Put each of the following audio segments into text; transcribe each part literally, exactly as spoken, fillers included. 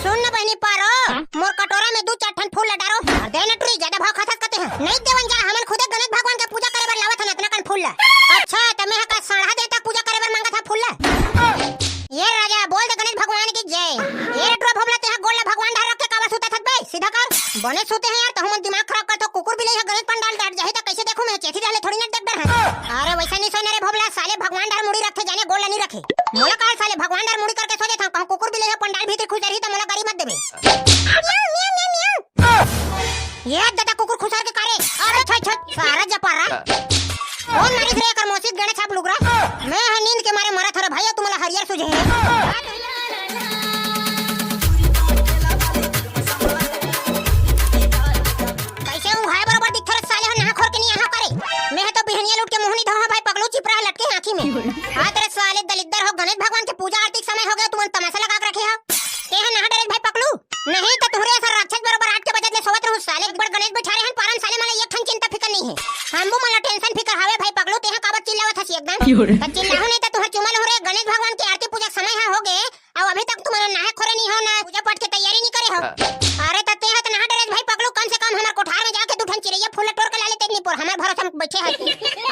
सुन न बहिनी पारो, मोर कटोरा में दू चार ठन फूल ला डारो। अरे दे न टुरी, ज्यादा भाव खाथस कते हैं। नहीं देवन जा, हमन खुदे गणेश भगवान के पूजा करे बर लावत हन अतना कन फूल ला। अच्छा, त मैं ह का साढ़ा देवता पूजा करे बर मांगत हा फूल ला? ये राजा, बोल दे गणेश भगवान की जय। ये टुरा भोभला, तेहा गोड़ ला भगवान डहर रख के काबर सुतत हस बे? सीधा कर। बने सुते हैं यार, तहु मन दिमाग खराब करथो। कुकुर बिलई ह गणेश पंडाल डार जाही त कैसे देखू मैं? चेथी डहले थोड़ी ना देख डर है। अरे वैसा नहीं सोच न रे भोभला, साले भगवान डहर मुड़ी रखथे, जाने गोड़ ला नहीं रखे। मोला काल साले भगवान डहर मुड़ी करके सो जाथन, कहूं कुकुर बिलई ह पंडाल भीतरी खुस जाही त मोला गारी मत देबे। म्याऊ, म्याऊ, म्याऊ, म्याऊ। ये ददा कुकुर खुसार के कारे। अरे छोड़, छोड़, सारा जपारा। कौन मारिस रे एकर मौसी गणेश छाप लुगरा? मैं ह नींद के मारे मरत हरे भाई, तुमला हरियर सुझे हे। कैसे हूँ हाय बरोबर दिखत रे साले हो, नहा खोर के नहीं यहाँ करे। मैं ह तो बिहनिया लूट के मुहनी धोहा भाई पगलू चिपरा लटके आँखी में। हाँ तेरे साले दलिद्दर हो, गणेश भगवान के पूजा आरती के समय हो गया, तुमन तमाशा लगा के रखे हो। ते ह नहा डरे भाई पगलू। नहीं त तुहरे असन राक्षस बरोबर आठ के बजत ले सोवत रहूं साले। एक बड़ गणेश बैठा रहे हन पारन साले, मला एक ठन चिंता फिकर नहीं है। हमू मला टेंशन फिकर हावे भाई पगलू, तेहा काबर चिल्लावत हसी एकदम? क्यों रे? त चिल्लाहू नहीं त तुहर चुमा लहू रे, गणेश भगवान के आरती पूजा समय हा हो गे, अउ अभी तक तुमन नहाए खोरे नहीं हो ना, पूजा पाठ के तैयारी नहीं करे हो। अरे त तेहा त नहा डरे भाई पगलू, कम से कम हमर कोठार में जाके दू ठन चिरैया फूल ला टोर के ला लेते निपोर, हमर भरोसा में बैठे है।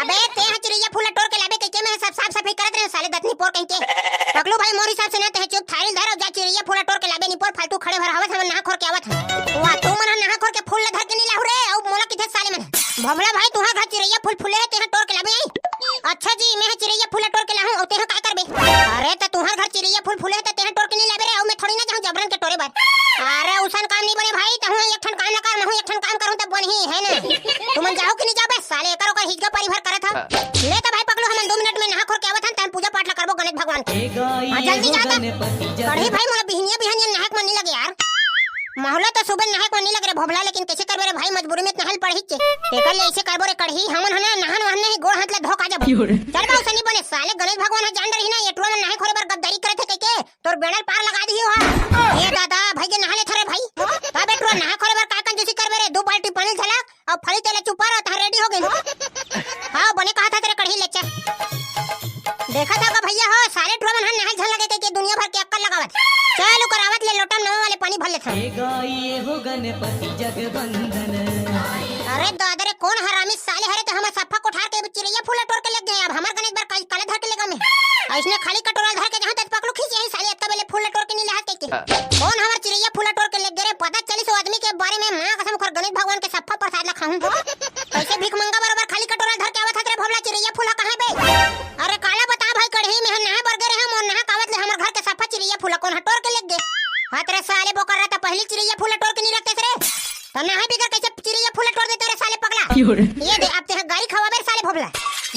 अबे तेहा चिरैया फूल ला टोर के लाबे कहिके मैं सब साफ सफाई करत रहे साले दतनी पोर कहिके। पगलू भाई मोर हिसाब से ना तेहा चुप थारी धर अउ जा चिरैया फूल ला टोर के लाबे निपोर, फालतू खड़े भर हवस, हमन नहा खोर के आवत हन। वाह, तू मन ह नहा खोर के फूल ला धर के नहीं लाहू रे, अउ मोला किथे साले मन। भोभला भाई, तुहार घर चिरैया फूल फूले हे, तेहा टोर के लाबे आई। अच्छा जी, मैं ह चिरैया फूल ला टोर के लाहूं, अउ तेहा काय करबे? अरे त तुहार घर चिरैया फूल फूले हे त तेहा टोर के नहीं लाबे रे, अउ मैं थोड़ी ना जाहूं जबरन के टोरे बर। अरे उसन काम नहीं बने भाई, तहूं एक ठन काम ना कर, महूं एक ठन काम करूं त बनही, है ना? तुमन जाहू कि नहीं जाबे साले, एकर ओकर हिजगा परिभर करत हव। ले त भाई पगलू, हमन दो मिनट में नहा खोर के आवत हन, तहन पूजा पाठ ला करबो गणेश भगवान के। हाँ, जल्दी जा त। कढ़ी भाई, मोला बिहनिया बिहनिया नहाए के मन नहीं लगे यार। महूं ला तो सुबह नहाए के मन नहीं लगे रे भोभला, लेकिन कैसे करबे रे भाई, मजबूरी में तो नहाए ल पड़ही चे। तेकर ले ऐसे करबो रे कढ़ी, हमन ह ना नहान वहान नहीं, गोड़ हाथ ला धो के आ जाबो। चल बा, उसन नहीं बने साले, गणेश भगवान ह जान डरही ना, ये टुरा मन नहाए खोरे बर गद्दारी करत हे कहिके, तोर बेड़ा ल पार लगा दिही हो। ए दादा, भाई के नहा लेथन रे भाई। का बे टुरा नहा खोरे बर का कंजूसी करबे रे, दू बाल्टी पानी झलक अउ फली तेला चुपा रह, तहां रेडी हो गई। हाँ, बने कहा था तेरे कढ़ी लेचा। देखत हव का भैया हो, साले टुरा मन ह नहाए झन लगे कहिके दुनिया भर के अक्कल लगावत। चल ओकर आवत ले लोटा में नवा वाले पानी भर लेथन। हे गाई हो गणपति जगवंदन। अरे दादा रे, कौन हरामी साले हरे, त हमर सफा कोठार के चिरैया फूल ला टोर के लेग गे, अब हमर गणेश बर काई काला धर के लेगा मैं। अइसने खाली कटोरा धर के जहां तक पकलू खींच यही साले, अतका बेले फूल ला टोर के नहीं लेहत कहिके। कौन हमर चिरैया फूल ला टोर के लेग गे रे, पता चलिस ओ आदमी के बारे में, मां कसम ओखर गणेश भगवान के सफा प्रसाद ला खाहूं। कैसे भीख मंगा बरोबर खाली कटोरा धर के आवत हस रे भोभला, चिरैया फूल ह कहां बे? अरे काला बता भाई कढ़ी, मैं ह नहा बर गे रहे हंव, मोर नहा कावत ले हमर घर के सफा चिरैया फूल ह कोन ह टोर के लेग गे? हां तेरे साले बोकर रहता, पहली चिरैया फूल ह टोर के नहीं रखते रे। त नहा बिगर कैसे चिरैया फूल ह टोर देते रे साले पगला? ये दे, अब तेहा गारी खवाबे रे साले भोभला।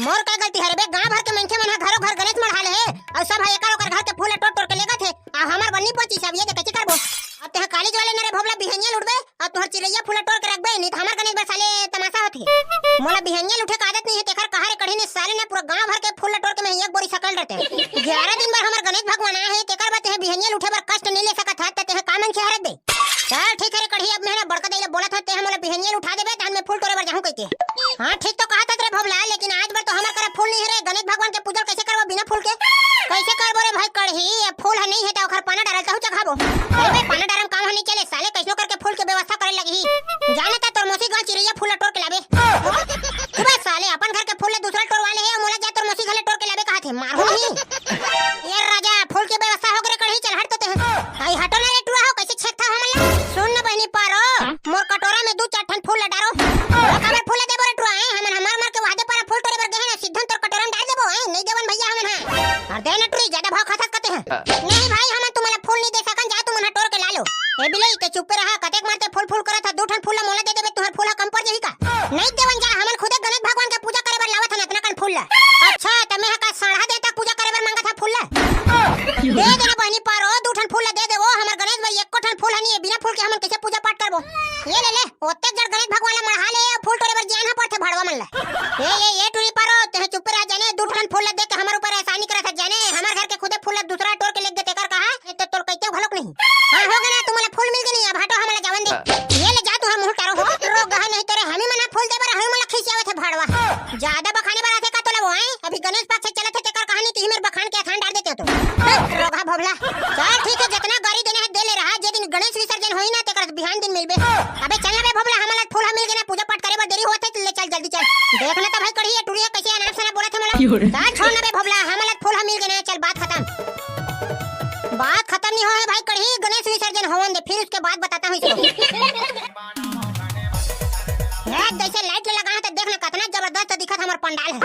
मोर का गलती हरे बे, गांव भर के मनखे मन ह घरो घर गणेश मढ़ा ले हे, अउ सब ह एकर ओकर घर के फूल ह टोर टोर के लेगत हे, आ हमर बन्नी पहुंची सब, ये दे कैसे करबो? अब तेहा काली ज्वाले न रे भोभला, बिहनिया लुटबे, अउ तुहर चिरैया फूल टोर के रखबे, नहीं त हमर गणेश बर साले तमाशा होथे। मोला बिहनिया ल उठे के आदत नहीं हे, तेखर कहा रे कढ़ी ने साले ने पूरा गांव भर के फूल टोर के मैं एक बोरी सकल रहते। ग्यारह दिन बर हमर गणेश भगवान आए हे, तेकर बर तेहा बिहनिया ल उठे बर कष्ट नहीं ले सकत हस, त तेहा का मन खेहरत बे? चल ठीक हे रे कढ़ी, अब मैं ना बड़का दाई ल बोलत हंव, तेहा मोला बिहनिया ल उठा देबे, तहन मैं फूल टोरे बर जाहूं कहिके। हां ठीक तो कहत हस रे भोभला, लेकिन आज बर तो हमर करा फूल नहीं हे रे, गणेश भगवान के पूजा ल कैसे करबो बिना फूल के? कैसे करबो रे भाई कढ़ी, ये फूल ह नहीं हे त ओखर पाना डारल तहू चघाबो। अरे बे, पाना डारम काम ह नहीं चले, साले कैसनो करके फूल के व्यवस्था करे लगही। जाने त तोर मौसी गांव चिरैया फूल टोर के लाबे। तू बे साले, अपन घर के फूल ल दूसरा टोरवा ले हे, मोला जा तोर मौसी घर ले टोर के लाबे कहत हे, मारहूं नहीं। ये राजा, फूल के व्यवस्था हो गे रे कढ़ी, चल हट तो ते। आई हटो ना रे टुरा हो, कैसे छेकथा हमन ला? सुन न बहिनी पारो, मोर कटोरा में दू चार ठन फूल ल डारो। काबर फूल ल देबो रे टुरा, हैं? हमन ह मर मर के वादे पर फूल टोरे बर गे हन, सीधन तोर कटोरा में डार देबो, हैं? नहीं देवन भैया हमन ह। अरे दे न टुरी, ज्यादा भाव खाथस कते हैं। नहीं भाई, हमन तुमन ला फूल नहीं दे सकन, जा तुमन ह टोर के ला लो। ए बिलई, ते चुप्पे रहा, कतेक मारते फूल फूल करत ह, दू ठन फूल ला मोला दे देबे, तुहर फूल ह कम पड़ जाही का? नहीं देवन जा, हमन खुदे गणेश भगवान के पूजा करे बर लावत हन अतना कन फूल ला। अच्छा, त मैं ह का साढ़ा देवता के पूजा करे बर मांगत ह फूल ला? दे देना बहिनी पारो, दू ठन फूल ला दे देवो, हमर गणेश बर एको ठन फूल ह नहीं हे, बिना फूल के हमन कैसे पूजा पाठ करबो? ये ले ले, ओतेक जड़ गणेश भगवान ला मढ़ा ले, फूल टोरे बर जान ह पड़थे भड़वा मन ला। ए, ए, ए टुरी पारो, तेहा चुप्पे रह जाने, दू ठन फूल ला दे के हमर ऊपर एहसानी करत ह जाने, हमर घर के खुदे फूल ला दूसरा टोर के लेग गे तेकर कहा, ये तो तोर कहिते घलोक नहीं। हां, हो गे ना, तुमन ला फूल मिल गे नहीं, अब हटो, हमन ला जावन दे। ये ले जा, तुहर मुंह टारो हो। रोगहा नहीं तेरे, हमी मन ह फूल दे बर, हमी मन ला खिसियावत हे भड़वा। ज्यादा बखाने बर आथे का तोला वो, हैं? अभी गणेश पक्ष चलत हे, तेकर कहानी तिही मेर बखान के अथान डार देते हो तो। हट, रोगहा भोभला। चल ठीक हे, जितना गारी देने हे दे ले रहा, जे दिन गणेश विसर्जन होही ना, तेकर बिहान दिन मिलबे। अबे चल ना बे भोभला, हमन ला फूल ह मिल गे ना, पूजा पाठ करे बर देरी होवत हे, ले चल जल्दी चल। देख ना त भाई कढ़ी, ये टुरी ह कइसे अनाप शनाप बोलत हे मोला। चल छोड़ ना बे भोभला, हमन ला फूल ह मिल गे ना, चल बात खतम। बात खतम नहीं होय हे भाई कढ़ी, गणेश विसर्जन होवन दे, फिर उसके बाद बताता हूँ इसको। ए, जइसे लाइट ल लगाए हे त देख ना, कतना जबरदस्त दिखत हमर पंडाल ह।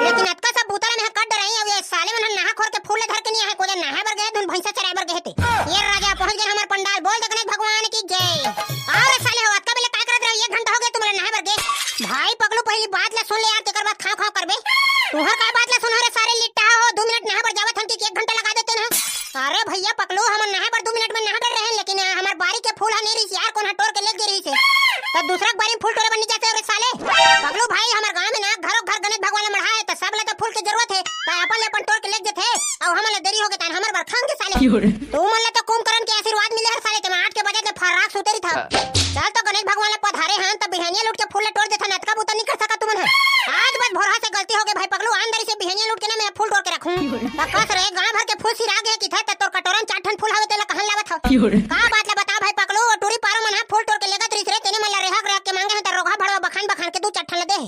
लेकिन अतका सब बूता ल मैं ह कर डराई, अब ये साले मन ह नहा खोर के फूल ल धर के नहीं आए, कोजा नहाए बर गए, धुन भैंसा चराए बर गए हे ते। ये राजा पहुंच गए हमर पंडाल, बोल दे गणेश भगवान की जय। अउ रे साले हो, अतका बेले काय करत रहे? एक घंटा हो गया तुमला नहाए बर गे। भाई पगलू, पहली बात ला सुन ले यार, तेकर बाद खाव खाव करबे। तुहर का बात ला सुन रे सारे लिट्टा हो, दू मिनट नहाए बर जावत हन कि एक घंटा लगा देते ना। अरे भैया पकलू, हमन नहाए बर दू मिनट में नहा डर रहे, लेकिन हमर बारी के फूल ह नहीं रहिस यार, कोन ह टोर के लेग गे रहिस हे। त दूसरा के बारी में फूल टोरे बर नहीं जाते रे साले। पकलू भाई, हमर गांव में ना घरों घर गणेश भगवान ला मढ़ा हे, त सब ला तो फूल के जरूरत हे, त अपन ले अपन टोर के लेग जथे, अउ हमन ला देरी होगे तान हमर बर खांगे साले। तू मन ला तो कुंभकर्ण के आशीर्वाद मिले हर साले, ते मैं आठ के बजे ले फर्राक सुते रहिथव। चल तो गणेश भगवान ला पधारे हन, त बिहनिया लूट के फूल ला टोर देथन, अतका बूता नहीं कर सकत तुमन ह। आज बस भोरहा से गलती होगे भाई पकलू, आन दरी से बिहनिया लूट के ना मैं फूल टोर के रखूं। त कस रे, गांव भर के फूल सिरा गे हे किथे, त तोर कटोरा में चार ठन फूल हवे, तेला कहां लावत हव? का बात ला बता भाई पकलू, ओ टूरी पारो मन ह फूल टोर के लेगत रहिस रे, तेने मन ला रेहक रेहक के मांगे हन, त रोगहा भड़वा बखान बखान के दू चार ठन ला दे हे।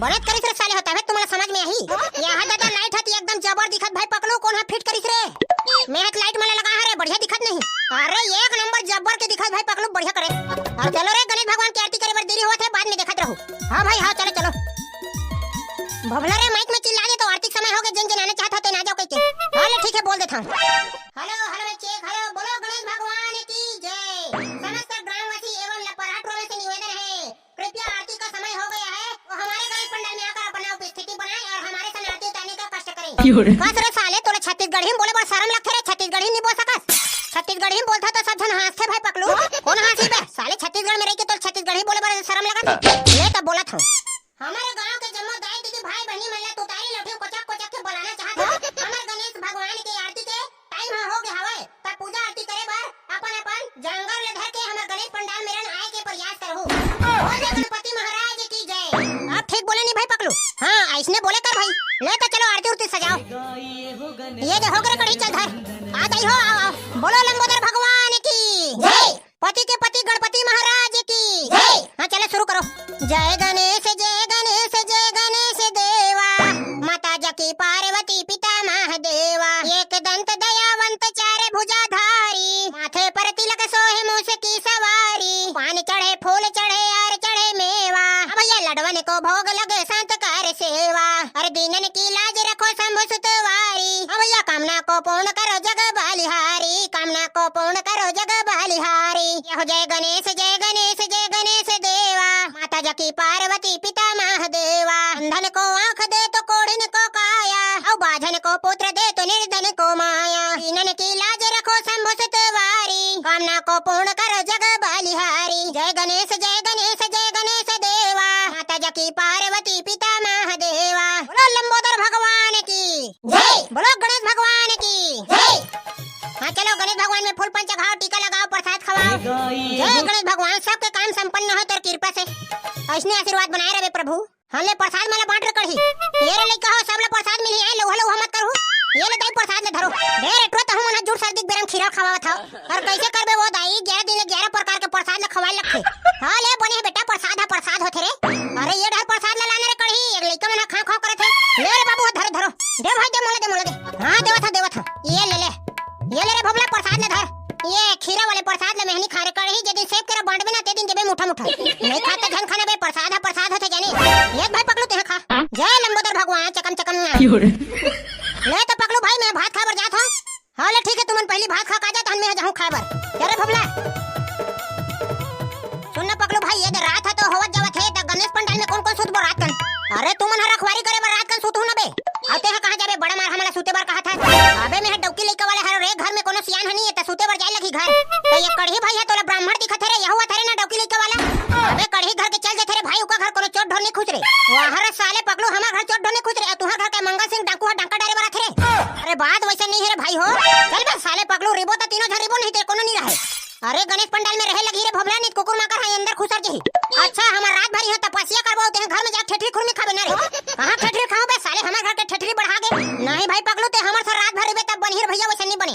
बरत करिस रे साले हो, तभे तुमला समझ में आही। यहां दादा लाइट ह त एकदम जबर दिखत भाई पकलू, कोन ह फिट करिस रे? मैं ह त लाइट मन ला लगा हरे, बढ़िया दिखत नहीं। अरे एक नंबर जबर के दिखत भाई पकलू, बढ़िया करे। अउ चलो रे, गणेश भगवान के आरती करे बर देरी होवत हे, बाद में देखत रहू। हां भाई हां, चलो चलो। भोभला रे, माइक में चिल्ला दे तो आरती के समय होगे, जेन जेन आना चाहत हे तेन आ जाव कहिके। हां ले ठीक हे, बोल देथंव। हेलो हेलो चेक, हेलो, बोलो गणेश भगवान की जय। समस्त ग्रामवासी एवं लपराटुआ में से निवेदन है, कृपया आरती का समय हो गया है, तो हमारे गणेश पंडाल में आकर अपना उपस्थिति बनाएं और हमारे संग आरती उतारने का कष्ट करें। कस रे साले, तोला छत्तीसगढ़ी में बोले बर शरम लगथे रे, छत्तीसगढ़ी नहीं बोल सकस? छत्तीसगढ़ी में बोलथा तो सब झन हांसथे भाई पकलू। कोन हांसी बे? साले छत्तीसगढ़ में रहिके तोला छत्तीसगढ़ी बोले बर शरम लगत हे? ले तब बोलत हंव। हमर गांव के जम्मो दाई दीदी भाई बहिनी मन ला तुतारी लोठी कोचक कोचक के बुलाना चाहत हंव। हमर गणेश भगवान के आरती के टाइम ह हो गे हवय, त पूजा आरती करे बर अपन अपन जंगल ले धर के हमर गणेश पंडाल मेरन आए के प्रयास करहू। बोल दे गणपति महाराज की जय। अब ठीक बोले नहीं भाई पकलू। हां, अइसने बोले कर भाई। ले त चलो आरती उरती सजाओ। ये दे हो गे रे कढ़ी, चल धर। आ जाई हो, आओ आओ। बोलो लंबोदर भगवान की जय। पति के पति गणपति महाराज की जय। हां चलो शुरू करो। जय गणेश जय गणेश जय गणेश देवा, माता जाकी पार्वती पिता महादेवा, एक दंत दयावंत चार भुजाधारी, माथे पर तिलक सोहे मूस की सवारी, पान चढ़े फूल चढ़े और चढ़े मेवा। अब भैया लडवन को भोग लगे संत कर सेवा, अरे दीनन की लाज रखो शंभु सुतवारी। अब भैया कामना को पूर्ण करो जग बलिहारी, कामना को पूर्ण करो जग बलिहारी। यह जय गणेश जय गणेश जय गणेश देवा, माता जाकी पार्वती पिता महादेवा, अंधन को आंख दे तो कोढ़िन को काया, और बाझन को पुत्र दे तो निर्धन को माया। दीनन की लाज रखो शंभु सुतवारी, कामना को पूर्ण करो जग बलिहारी। जय गणेश जय गणेश जय गणेश देवा, माता जाकी पार्वती पिता महादेवा। बोलो लंबोदर भगवान की जय। बोलो गणेश भगवान की जय। हां चलो गणेश भगवान में फूल पंच चघाओ, टीका लगाओ, प्रसाद खवाओ। जय गणेश भगवान, सबके काम संपन्न हो तोर कृपा से, अइसने आशीर्वाद बनाए रहे प्रभु। हां ले प्रसाद मन ला बांट रे कढ़ी। ये रे लइका हो, सब ला प्रसाद मिलही, आए लउहा लउहा मत करहू। ये ले दाई प्रसाद ला धरो। दे रे टुरा, तहूं मन ह जुड़ सर्दी के बेरा म खीरा खवावत हव। अउ कइसे करबे वो दाई, ग्यारह दिन ले ग्यारह प्रकार के प्रसाद ला खवाए लगथे। हां ले बने हे बेटा, प्रसाद ह प्रसाद होथे रे। अरे ये डहर प्रसाद ला लाने रे कढ़ी, एक लइका मन ह खांव खांव करत हे। ले रे बाबू, धरो धरो। दे भाई दे, मोला दे, मोला दे। हां देवत हंव, देवत हंव। ये ले ले। ये ले रे भोभला, प्रसाद ला धर। ये खीरा वाले प्रसाद ला मैं ह नहीं खांव रे कढ़ी, जे दिन सेब केरा बांटबे ना, ते दिन देबे मुठा मुठा। नहीं खा त झन खाना बे, प्रसाद ह प्रसाद होथे जाने। ले भाई पकलू, तेहा खा। जय लंबोदर भगवान, चकम चकम ना। ले त पकलू भाई, मैं भात खाए बर जात हंव। हां ले ठीक हे, तुमन पहिली भात खा के आ जा, तहन मैं जाहूं खाए बर। चल रे भोभला। सुन ना पकलू भाई, ये दे रात ह तो होवत जावत हे, त गणेश पंडाल में कोन कोन सुतबो रात कन? अरे तुमन ह रखवारी करे बर रात कन सुतहू ना बे। अउ तेहा कहां जाबे, बड़ा मार हमला सुते बर कहत हस। अबे मैं ह डौकी लइका वाला हरंव रे, घर में कोनो सियान ह नहीं हे, त सुते बर जाए लगही घर। त ये कढ़ी भाई ह तोला ब्राह्मण दिखत हे रे, यहू ह थरे ना डौकी लइका वाला। अबे कढ़ी घर के चल जथे रे भाई, ओकर घर कोनो चोर ढोर नहीं खुस रे। वाह रे साले पकलू, हमर घर चोर ढोर नहीं खुस रे, अउ तुहर घर के मंगल सिंह डाकू ह डांका डारे बर आथे रे। अरे बात वइसन नहीं हे रे भाई हो। चल बे साले पकलू, रिबो त तीनों झन रिबो, नहीं ते कोनो नहीं रहे। अरे गणेश पंडाल में रहे लगही रे भोभला, नहीं त कुकुर माकर ह अंदर खुसर जही। अच्छा हमर रात भर इहां तपस्या करबो, तेहा घर में जाके ठेठरी खुरमी खाबे ना रे। कहां ठेठरी खाहूं बे साले, हमर घर के ठेठरी बढ़ा गे। नहीं भाई पकलू, ते हमर साथ रात भर रहिबे तब बनही रे भइया, वइसन नहीं बने।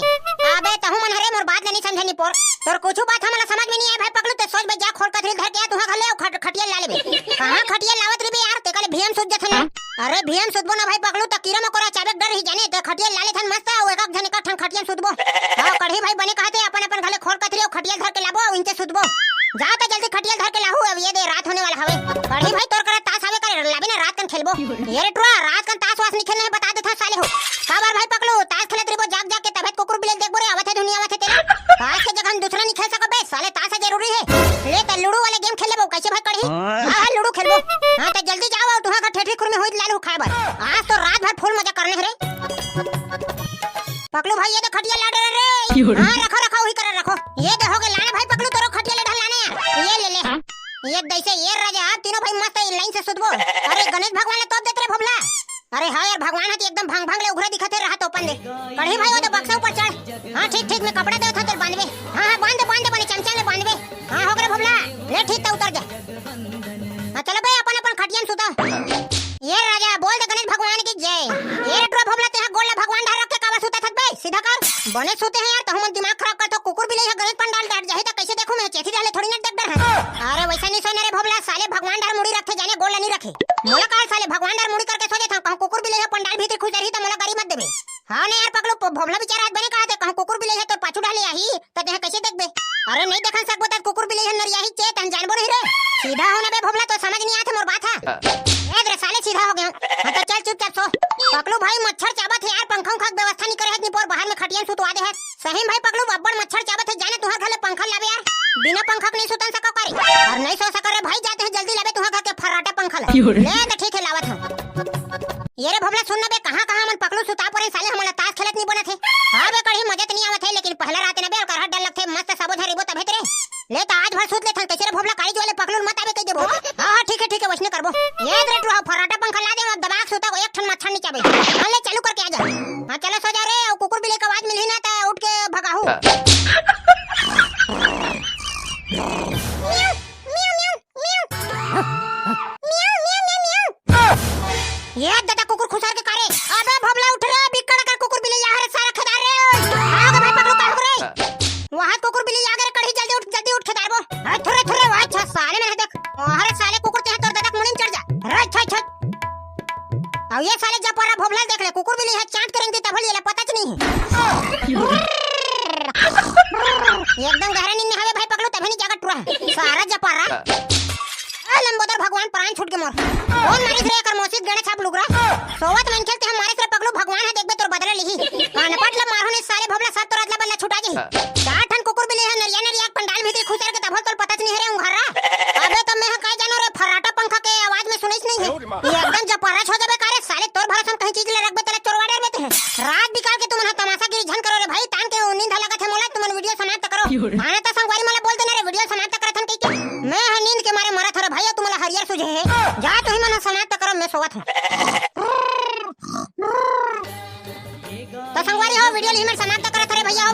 अबे तहूं मन हरे मोर बात ल समझे निपोर, तोर कुछु बात हमला समझ में नहीं आए भाई पकलू, ते सोच बे जा खोल कथरी धर के आ, तुहा घले खट-, खटिया ला लेबे। कहाँ खटिया लावत रहिबे यार, ते कले भीम सुत जथे ना। अरे भीम सुतबो ना भाई पकलू, त कीरा मकोरा चाबे के डर ही जाने, ते खटिया ला लेथन मस्त, अउ एक एक झन एक ठन खटिया में सुतबो। हाँ, कढ़ी भाई बने कहते, अपन अपन घले खोल कथरी अउ खटिया धर के लाबो, अउ इनते सुतबो। जा त जल्दी खटिया धर के लाहू, अब ये दे रात होने वाला हवे। कढ़ी भाई तोर करा तास हवे करे, लाबे ना रात कन खेलबो। ये रे टुरा, रात कन तास वास नहीं खेलना है, बता देथा साले हो। काबर भाई पकलू, तास खेलत रहिबो जाग जाग के, तभे त कुकुर बिलेल देखबो रे, आवत हे दुनिया आवत हे तेला। तास के जगह हम दूसरा नहीं खेल सकबे, साले तास जरूरी है। ले त लूडो वाले गेम खेल लेबो, कैसे भाई कढ़ी? हाँ, हाँ, लूडो खेलबो। हाँ, त जल्दी जाओ, अउ तुहा का ठेठी खुरमी होई लालू खाए बर। आज तो रात भर फुल मजा करने है रे। पकलू भाई, ये दे खटिया ला डरे रे। हाँ, रखो, रखो, वही करा रखो। ये दे हो गए, लाने भाई पकलू, तोरो खटिया ले ढल लाने यार। ये ले ले। ये दैसे, ये राजा, तीनों भाई मस्त लाइन से सुतबो। अरे गणेश भगवान ले तोप देत रे भोभला। अरे हाँ यार, भगवान ह त एकदम भंग भंग ले उघरा दिखत हे, रहा तोपन दे। कढ़ी भाई, वो तो बक्सा ऊपर चढ़। हाँ, ठीक, ठीक, मैं कपड़ा देवत हूँ, तेरे बांधबे। हाँ, हाँ, बांध दे, बांध दे, बने चमचा ले बांधबे। हाँ, हो गए भोभला। ले ठीक था, उतर जा। हाँ, चलो बे, अपन, अपन खटिया में सुता। ये राजा, बोल दे गणेश भगवान की जय। ये रे टुरा भोभला, तेहा गोड़ ला भगवान डहर रख के काबर सुता थक बे? सीधा कर। बने सुते हैं यार, तहु मन दिमाग खराब कर थो। कुकुर बिलई ह गणेश पंडाल डाट जाही त कैसे देखूं मैं? चेथी डहर ले थोड़ी ना देख डर है। अरे वैसा नहीं सोच ना रे भोभला, साले भगवान डहर मुड़ी रखथे, जाने गोड़ ला नहीं रखे। मोला काल साले भगवान डहर मुड़ी करके सो जाथंव, कहूं कुकुर बिलई ह पंडाल भीतरी खुस डरही त मोला गरी मत देबे। हाँ नहीं यार पकलू, प-, भोभला बेचारा आज बने कहा थे, कहूं कुकुर बिलई ह तोर पाछू डहर ले आही। त तेहा कैसे देखबे? अरे नहीं देखन सकबो त कुकुर बिलई ह नरियाही चे, तहन जानबो नहीं रे। सीधा हो ना बे भोभला, तो समझ नहीं आथे मोर बात ह। ए रे साले, सीधा हो गया। हाँ तो चल चुपचाप सो। पकलू भाई मच्छर चाबत हे यार, पंखा उंखा के व्यवस्था नहीं करे हे, निपोर बाहर में खटिया में सुतवा दे हे। सही में भाई पकलू अब्बड़ मच्छर चाबत हे, जाने तुहर घर ले पंखा लाबे यार। बिना पंखा के नहीं सुतन सको करे। और नहीं सो सको रे भाई, जाते हैं जल्दी लाबे तुहर घर के फर्राटा पंखा ला। क्यों रे? ले तो ठीक है, लावत हूँ। ये रे भोभला, सुन ना बे, कहाँ कहाँ मन पकलू सुता परे साले, हमन ला ताश खेलत नहीं बनत हे। हाँ बे कढ़ी, मजा तो नहीं आवत हे, लेकिन पहला रात ना बे, और करहट डर लगथे, मस्त सबो झन रहिबो तभे ते रे। ले त आज भर सुत लेथन, कैसे रे भोभला, काली जुआ ले पकलू ल मत आबे कह देबो। हाँ, हाँ, ठीक है, ठीक है, वैसने करबो। ये रे टुरा, फर्राटा पंखा ला दे, अब दबा के सुता, एक ठन मच्छर नहीं चाबे। हाँ, ले चालू करके आ जा। हाँ, चलो सो जा रे, अउ कुकुर बिलई के आवाज मिलही ना त उठ के भगाहू। म्याऊ, म्याऊ, म्याऊ, म्याऊ। म्याऊ, म्याऊ, म्याऊ, म्याऊ। ये दादा कुकुर खुसार के कारे। अबे भोभला उठ रे, बिक्कड़ कर कुकुर बिलई आ रे, सारा खेदार रे। आओगे भाई पकलू, का हो रे? वहाँ कुकुर बिलई आगे रे, कढ़ी जल्दी उठ, जल्दी उठ खेदार बो। अरे थुरे, थुरे, वाह, अच्छा साले में देख। अरे साले कुकुर ते तोर दादा के मुड़ी में चढ़ जा। रे, अच्छा, अच्छा। अब ये साले जपारा भोभला देख ले, कुकुर बिलई ह चाट के रेंगथे तभो ले पता च नहीं है। एकदम गहरा नींद में हवे भाई पकलू, तभे नहीं जागत टुरा। सारा जपारा। ए लंबोदर भगवान, प्राण छूट के मोर। कौन मारिस रे एकर मौसी के गेड़े छाप लुगरा? सोवत मनखे ल तेहा मारिस रे पकलू, भगवान ह देखबे तोर बदला लिही। अनपढ़ ल मारहूं नहीं साले भोभला, सब तोर अदला बदला छुटा जही। चार ठन कुकुर बिलई ह नरिया नरिया के पंडाल भीतरी खुसर के तभो तोर पता च नहीं हे रे उंघारा। अबे त मैं ह काय जानो रे, फर्राटा पंखा के आवाज में सुनइस नहीं हे। ये एकदम जपारा हो जाबे का रे साले, तोर भरोसा म कहीं चीज ले रखबे तेला चोरवा डरबे ते। रात बिकाल के तुमन ह तमाशागिरी झन करो रे भाई, तान के नींद ह लगत हे मोला, तुमन वीडियो समाप्त करो। हाँ ना त संगवारी मन ला बोल देना रे, वीडियो समाप्त करत हन कहिके। मैं ह नींद के मारे मरत हंव रे भैया, तुमन ला हरियर सूझे हे। जा तुही मन ह समाप्त करो, मैं सोवत हंव। त संगवारी हो, वीडियो ल इही मेर समाप्त करत हन रे भैया हो।